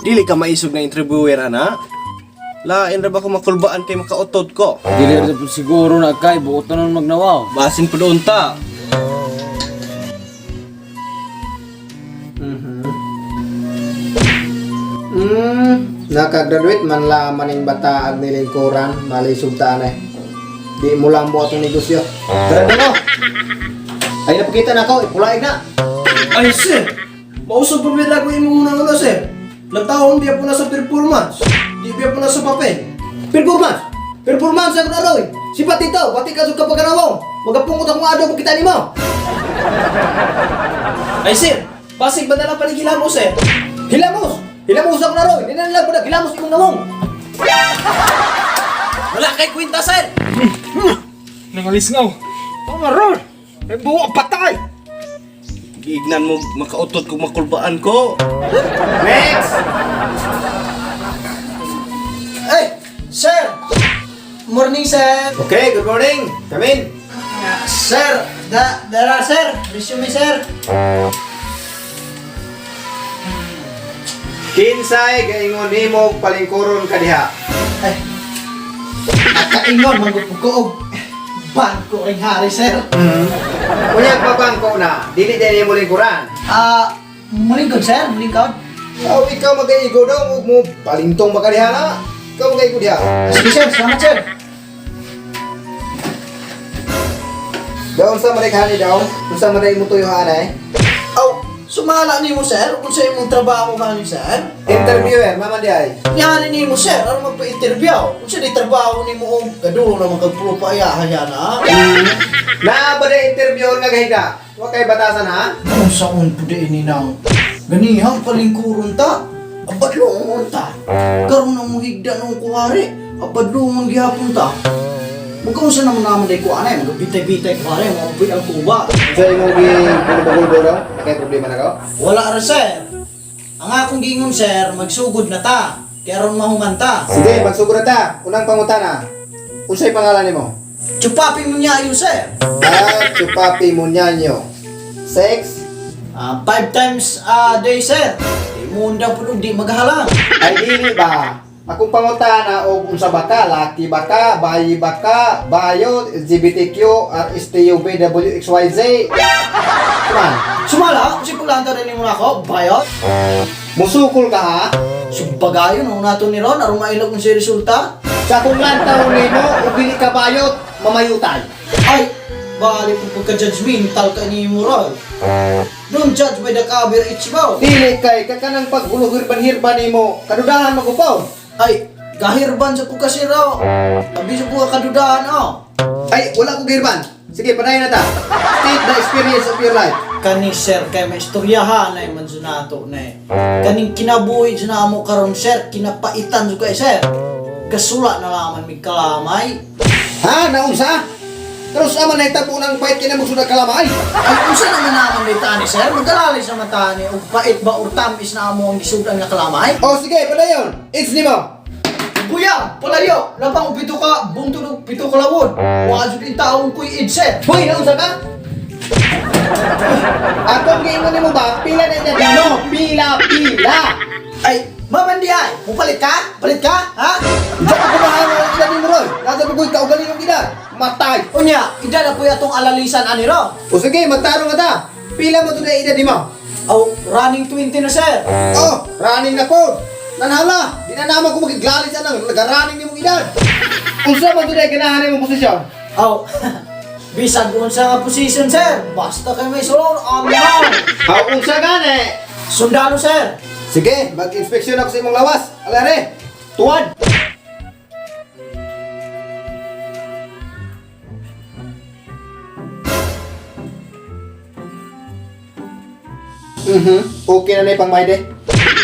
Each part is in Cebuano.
Dili ka maisog na interviewer ana. Lain ra ba ko makulbaan kay makautod ko? Dili ra po siguro na kay buot na nun magnawaw. Basin po doon ta. Nakagraduate man la maning bata ag nilingkuran, malisog ta na eh. Di mo lang mo atong negosyo. Tara na mo. Ay napakita na ako, ipulaig na. Ay, sir! Mausog pa bila ko imong unang ulo, sir. Nagtaon biya po na sa performance. Di biya po na sa papel. Performance! Performance ako na roy! Sipat dito, pati ka sa kapaganawaw. Magapungot akong ado kung kita nimo. Ay, sir! Basig ba na lang paligila mo, sir? Hilamos! Hilamos ako na roy! Ninanlag ko na, hilamos imong nawong! Wala kay kwenta, sir! Nangalis ngaw. Tama ron. May buo patay. Giignan mo makautod kung makulbaan ko. Next! Ay, sir! Morning, sir! Okay, good morning. Come in. Sir, dara, sir! Resume, sir! Kinsay gaingon nimo palingkuron ka diha. Ay, nakaingon, manggupog bangko ring hari, sir. Unyag pabangko na, dili din nimo lingkuran. Ah, mulingkod, sir, mulingkod. Oh, ikaw magaigo daw, ug mo palintong ba ka diha na? Ikaw magaigo diha. Sige, sir, salamat, sir. Daw unsa man hani daw? Unsa man mo tuyuhan ay? Aw, sumala nimo, sir, kung sa imong trabaho ka ni sir. Interviewer, mama di ay. Ngani nimo, sir, aron magpa-interview. Kung sa di trabaho nimo og gadulo naman kag prupa ayaha na. Naa ba na interviewer nga gahigda? Wa kay batasan ha? Kung saon po di ini nang ganihang palingkuron ta, abadlongon ta. Karon ang muhigda nung kuwari, abadlongon gihapon ta. Magkaunsa naman naman day ko anay, magabitay-bitay kuwari, mga ang kuba. Unsa imong gi gulbo daw? Na kay problema na ka? Wala ra sir. Ang akong gingon sir, magsugod na ta. Kaya aron mahuman ta. Sige, magsugod na ta. Unang pangutana. Unsay pangalan nimo? Chupapi mo niya yun sir. Ah, Chupapi Munyanyo. Sex? Ah, five times a day sir. Di mo undang po di maghalang. Ay dili ba? Akong pangutana og unsa ba ka, laki ba ka, bayi ba ka, bayo, LGBTQ, RSTU, V, W, X, Y, Z. Kuman, Sumala, kasi pulanta rin mo na ako, bayot. musukol ka ha? Sumbagayon, ang nato ni Ron, aron mailog kung si resulta. Sa akong lantaw nimo, ug dili ka bayot, mamayutay. Ay, bali po pagka-judgmental ka ni mo, Ron. Don't judge by the cover it's about. Dili kay kakanang paghuluhirban-hirban nimo, kadudahan magupaw. Ay, gahirban sa ko kasi raw. Abi sa ko kadudahan, oh. Ay, wala ko gihirban. Sige, padayon na ta. State the experience of your life. Kani sir, kay may istoryahan ay man sa nato na eh. Kaning kinabuhi sa namo karon sir, kinapaitan sa kay sir. Kasula na laman mig kalamay. Ha, naunsa? Pero sa man nahitabo ng pait kina mo kalamay. Ay, unsa naman naman ni tani, sir? Magdalalis naman tani, og pait ba or tamis na amo ang gisudan nga kalamay? O sige, padayon. It's nimo. Kuya, palayo, labang pito ka, buntod og pito ka lawod. Wa jud in taong kuy id, sir. Hoy, naunsa ka? Atong giingon nimo ba? Pila na niya dino? Pila, pila. Ay, mamandi ay, mupalit ka? Palit ka? Ha? Diyan ako mahanga ang edad nimo Roy. Nasa bugoy kaugaling ang edad. Matay. Unya, ida na po atong alalisan ani ro. O sige, magtarong na ta. Pila mo to na edad nimo? Aw, running 20 na sir. Oh, running na po. Nanhala, di na naman ko magiglalis anang nag-running nimong edad. Unsa man to na ganahan nimong posisyon? Aw, bisag unsa nga position sir. Basta kay may sulon, amaw. How unsa gani? Sundalo sir. Sige, mag-inspeksyon ako sa imong lawas. Alare, tuwad. Okay na na yung pangmayde.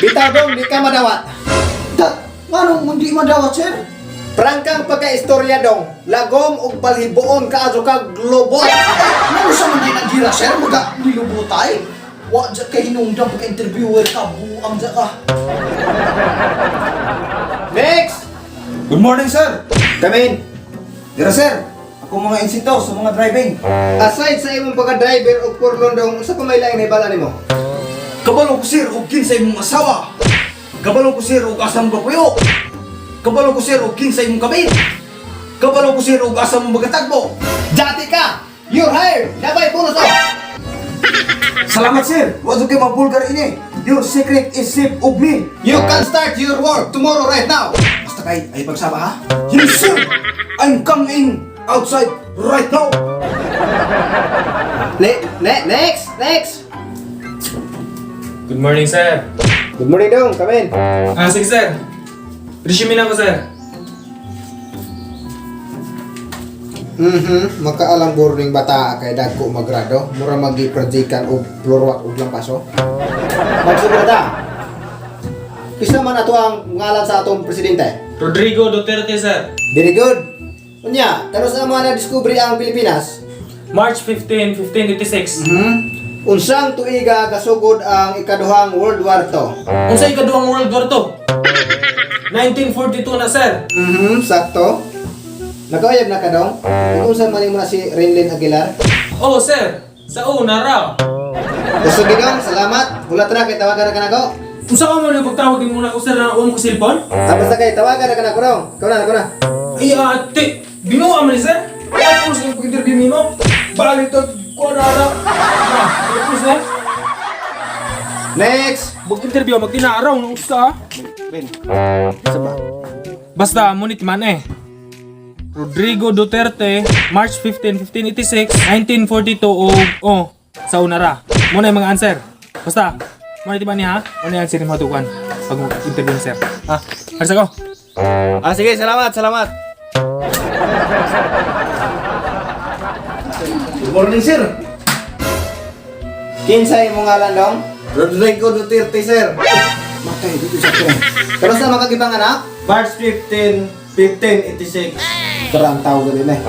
Bitaw dong, di ka madawat. Da, nganong hindi madawat sir? Prangkang pagka-istorya dong, lagom og palhibuon ka ato ka globot. Ay, ano sa man din nagira sir? Maga nilubotay? Wa dyan kay hinungdang pagka-interviewer ka, buang dyan ka. Next! Good morning, sir! Come in. Dira, sir! Ako mga insito sa mga driving. Aside sa imong pagka-driver og porlon dong, usa pa may laing nahibal nimo? Kabalo ko, sir, og kinsa imong asawa. Kabalo ko sir og asa mo gapuyo. Kabalo ko sir og kinsay mong kabi. Kabalo ko sir og asa mo magatagbo. Jati ka! You're hired! Nabay bonus oh! Salamat sir. Wa jud kay mabulgar ini. Your secret is safe og me. You can start your work tomorrow right now! Basta kay, ay pagsaba ha? Yes sir. I'm coming outside right now. Next! Next! Good morning, sir. Good morning dong, come in. Ah, sige, sir. Resume na ako, sir. Makaalam ning bata kay dagko magrado, mura magi projectan og floorwork og lampaso. Magsubra ta. Pisa man ato ang ngalan sa atong presidente. Rodrigo Duterte, sir. Very good. Unya, kanus na mga na-discovery ang Pilipinas? March 15, 1586. Unsang tuiga kasugod ang ikaduhang World War II? Unsa ikaduhang World War to? 1942 na, sir. Sakto. Nakauyab na ka dong? Unsa man nimo na si Renlin Aguilar? Oh, sir. Sa una raw. Usog dong, salamat. Hulat ra kay tawagan ra ka nako. Unsa ka man pagtawag mo na ko, sir, na uwan ko cellphone? Tapos na kay tawagan ra ka nako dong. Ikaw na, ikaw na. Ay, ate. Binuha man ni, sir. Ay, puso yung pag-interview nimo. Balik to. Kuha na na. Ah, puso na. Next. Mag-interview, magtinaraw. Nung usa. Ben. Sa ba? Basta, munit man eh. Rodrigo Duterte, March 15, 1586, 1942 o oh, sa una ra. Muna yung mga answer. Basta, muna di ba niya ha? Muna yung answer ni matukan pag interview ni sir. Ha? Harsa ko. Ah, sige, salamat, salamat. Good morning sir. Kinsay imong ngalan dong? Rodrigo Duterte, sir. Matay dito sa ko. Pero sa mga kagibang anak, March 15, 1586. Terang tao ganin eh.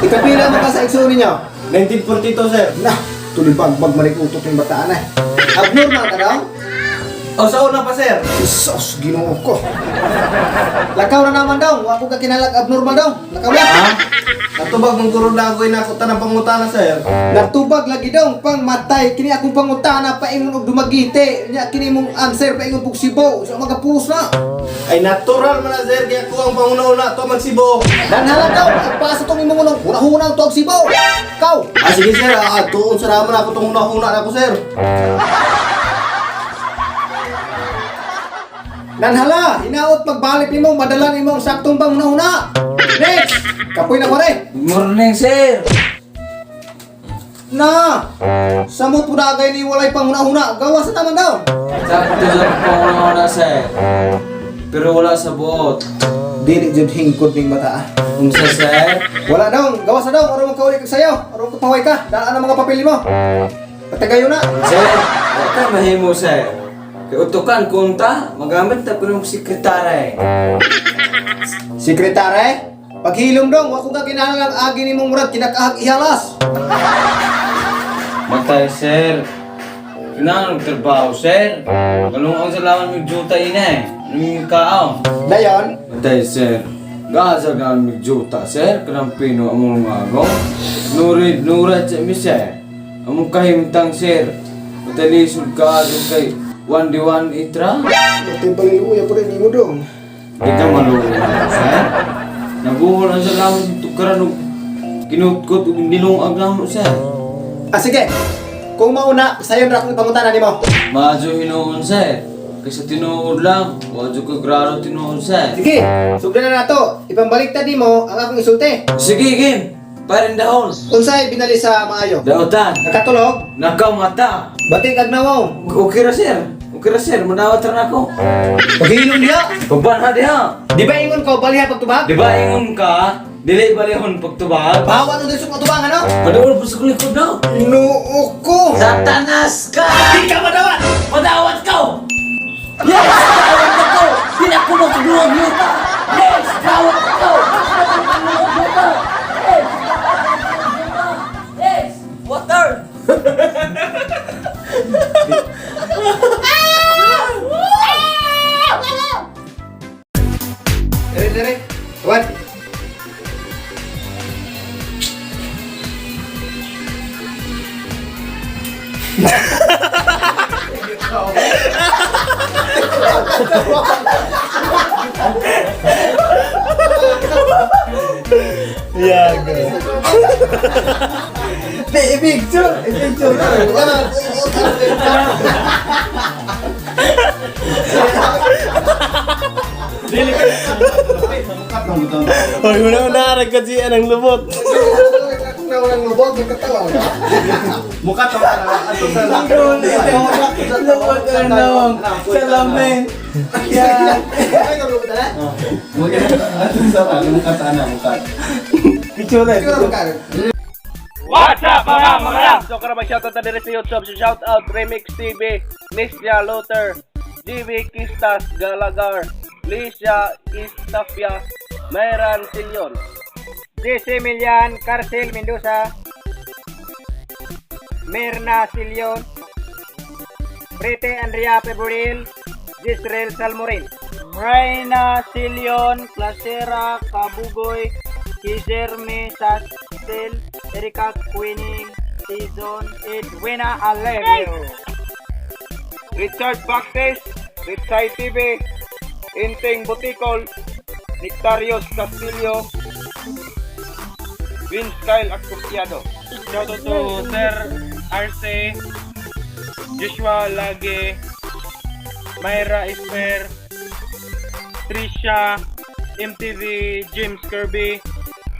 Ikapila mo ka sa igsoon ninyo? 1942, sir. Nah, tuloy bagbag manik utok yung bataan eh. Abnormal ka daw? O, sa una pa, sir. Jesus, ginoo ko. Lakaw na naman daw. Wa ko ka kinalag abnormal daw. Lakaw na. Ha? Natubag mong guro na agoy na ako tanang pangutana, sir. Natubag lagi daw pang matay kini akong pangutana paingon og dumagite. Nya kini mong answer paingon pug sibo. Sa mga pulos na. Ay, natural man na, sir. Kaya ko ang panguna-una to magsibo. Danhala daw, pagpasa tong imong unong huna-huna to og sibo. Kaw. Ah, sige, sir. Ah, tuon sa naman ako itong huna-huna na ako, sir. Nanhala, hinaot pagbalik nimo madala nimo ang saktong panghuna-huna. Next, kapoy na pare. Good morning, sir. Na! Samot po dagay ni walay panghuna-huna. Gawas na naman daw. Sakto sa panguna sir. Pero wala sa buot. Dili jud hingkod ning bata. ah. Unsa, sir? Wala daw, gawas na daw. Aron magkauli kag sayo. Aron kapaway ka. Daan ang mga papel mo. Patagayo na. Sir, wa ka mahimo, sir. Kay utukan kunta, magamit ta kuno sekretary. Sekretary, paghilom dong, wa ko ka kinahanglan ang agi nimong murag kinakaag ihalas. Matay, sir. Kinahanglan og trabaho, sir. Kalungong sa laman mig juta ina eh. Ano yung kao? Dayon, Matay, sir. Gasa ka mig juta, sir. Kanang pino among mago. Nurid, nurat sa mi, sir. Among kahimtang, sir. Matay, lisod ka adto kay 1D1 itra. Matay paliluya pa rin nimo dong. Di ka maluho, sir. Nabuhol ang sa laman sa tukaran og kinutkot og nilungag namo, sir. Ah sige. Kung mauna, sayon ra akong pangutana nimo. Maadyo hinuon, sir. Kaysa tinuod lang, wadyo ka grado tinuod, sir. Sige, sugdan na nato. Ipambaliktad nimo ang akong isulti. Sige, game. Parin dahon. Unsay binali sa maayo? Daotan. Nakatulog? Nakamata. Batik ag nawaw. Okay ra, sir. Okay ra, sir. Manawat ra nako. Paghilom diha. Pagbanha diha. Di ba ingon ko baliha pagtubag? Di ba ingon ka, dili balihon pagtubag? Bawa nung dito sa atubang ano? Paduol po sa likod daw. Noo ko. Satanas ka! Di ka madawat! Madawat ka! Yes! Dawat ako! Di na ako magduwag yuta! Yes! Dawat ako! Di na ako magduwag yuta! Yes! Yes! Water! Dere, dere. What? Di, i-picture, i-picture. Hoy, una-una nagkadzian ang lubot. Kung nawalang lubog, nagkatawa na. Mukha to ato sa Lubot ang naong. Salamin. Yan. Ay, lubot na? Ato sa mukha ta ana mukha. Picture. Picture ka. What's up mga mga? So karon mag-shoutout ta diri sa YouTube. So shoutout Remix TV, Nisha Luther, GB Kistas Galagar, Lisha Istafia, Mayran Silion, JC Milian, Carcel Mendoza, Mirna Silion, Prete Andrea Peburil, Jisrael Salmorin, Reina Silion, Placera Kabugoy, Kizerme Sastel, Erika Quining, Tizon, Edwina Alegrio. Richard Baptist, Richai TV, Inting Butikol, Nectarios Castillo, Vince Kyle Acumpiado. Shoutout to Sir Arce, Joshua Lage, Myra Esper, Trisha, MTV, James Kirby,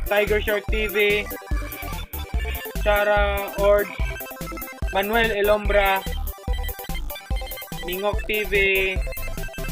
Tiger Shark TV, Chara Ord, Manuel Elombra, Mingok TV,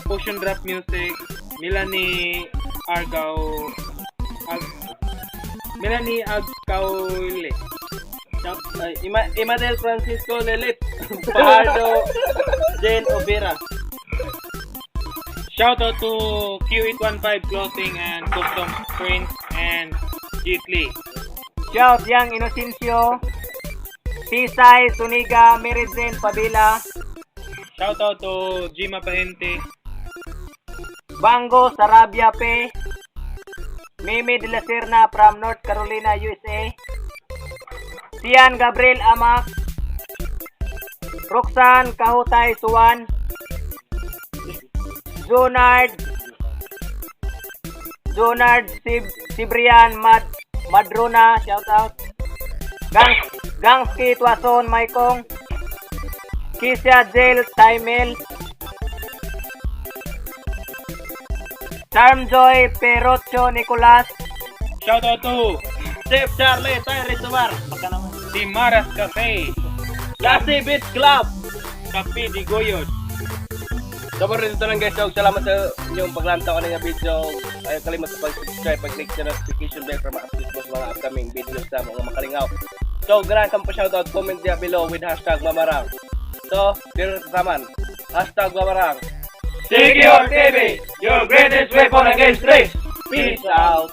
Potion Drop Music, Melanie Argao, Ag, Melanie Agcaule. Imadel Francisco Lelit, Pajardo, Jane Obera. Shout out to Q815 Clothing and Custom Prints and Jitli. Shout Yang Inocencio, Tisay Suniga, Merizen Pabila, Shout out to Jima Paente, Bango Sarabia P, Mimi De La Serna from North Carolina, USA, Sian Gabriel Amak, Roxanne Kahutay Suwan, Zonard Zonard Sibrian Madrona, shout out. Gangski Tuason Maikong, Kisha Jail Taimel, Charmjoy Perocho Nicolas, Shout out to Chef Charlie Tyree Sumar, Timaras Cafe, Lassie Beach Club. Cafe de Goyos. So, rin dito lang guys. So, salamat sa inyong paglantaw ng video. Ayaw kalimot sa pag-subscribe, pag-click sa notification bell para ma-update mo sa mga upcoming videos sa mga makalingaw. So, ganahan kang pa-shoutout, comment diya below with #Mamarang. So, dito na taman. #Mamarang. Secure TV, your greatest weapon against risk. Peace out!